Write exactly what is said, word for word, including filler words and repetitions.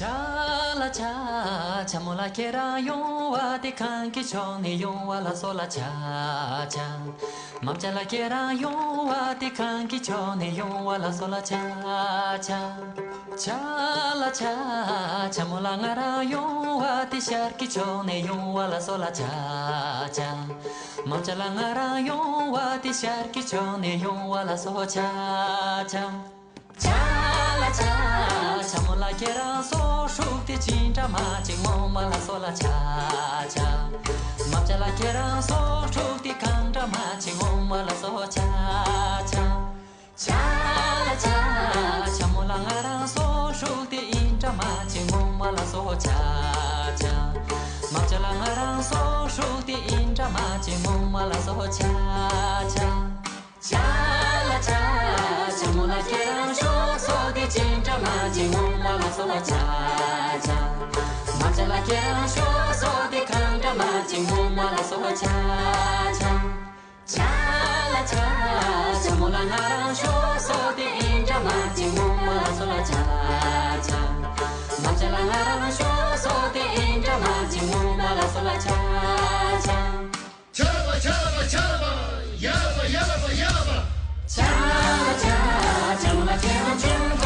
ཆ་ལ་ཆ། ཆ་མོ་ལ་ཁྱེད་རང་ཡོང་བ་དེ་གང་གི་ཕྱོགས་ནས་ཡོང་བ་ལ་སོགས་ལ་ཆ་ཆ། མ་བྱ་ལ་ཁྱེད་རང་ཡོང་བ་དེ་གང་གི་ཕྱོགས་ནས་ཡོང་བ་ལ་སོགས་ལ་ཆ་ཆ། ཆ་ལ་ཆ། ཆ་མོ་ལ་ང་རང་ཡོང་བ་དེ་ཤར་གྱི་ཕྱོགས་ནས་ཡོང་བ་ལ་སོགས་ལ་ཆ་ཆ། མ་བྱ་ལ་ང་རང་ཡོང་བ་དེ་ཤར་གྱི་ཕྱོགས་ནས་ཡོང་བ་ལ་སོགས་ཆ་ཆ། ཆ་ལ་ཆ། ཆ་མོ་ལ་ཁྱེད་རང་སོ་ཧྲུག་དེ་ཅི་འདྲ་མ་ཅི་ངོ་མ་ལ་སོགས་ལ་ཆ་ཆ། མ་བྱ་ལ་ཁྱེད་རང་སོ་ཧྲུག་དེ་གང་འདྲ་མ་ཅི་ངོ་མ་ལ་སོགས་ཆ་ཆ། ཆ་ལ་ཆ། ཆ་མོ་ལ་ང་རང་སོ་ཧྲུག་དེ་ཨིན་འདྲ་མ་ཅི་ངོ་མ་ལ་སོགས་ཆ་ཆ། མ་བྱ་ལ་ང་རང་སོ་ཧྲུག་དེ་ཨིན་འདྲ་མ་ཅི་ངོ་མ་ལ་སོགས་ཆ་ཆ། ཆ་ལ་ཆ། ཆ་མོ་ལ་ཁྱེད་རང་ཤོག་སོགས་དེ་ཅི་འདྲ་མ་ཅི་ངོ་མ་ལ་སོགས་ལ་ཆ་ཆ། མ་བྱ་ལ་ཁྱེད་རང་ཤོག་སོགས་དེ་གང་འདྲ་མ་ཅི་ངོ་མ་ལ་སོགས་ལ་ཆ་ཆ། ཆ་ལ་ཆ། ཆ་མོ་ལ་ང་རང་ཤོག་སོགས་དེ་ཨིན་འདྲ་མ་ཅི་ངོ་མ་ལ་སོགས་ལ་ཆ་ཆ། མ་བྱ་ལ་ང་རང་ཤོག་སོགས་དེ་ཨིན་འདྲ་མ་ཅི་ངོ་མ་ལ་སོགས་ལ་ཆ་ཆ། ཆ་ལ་ཆ་ལ་ཆ་ལ། ཡ་ལ་ཡ་ལ་ཡ་ལ། ཆ་ལ་ཆ། ཆ་མོ་ལ་ཁྱེད་རང་ཆུང་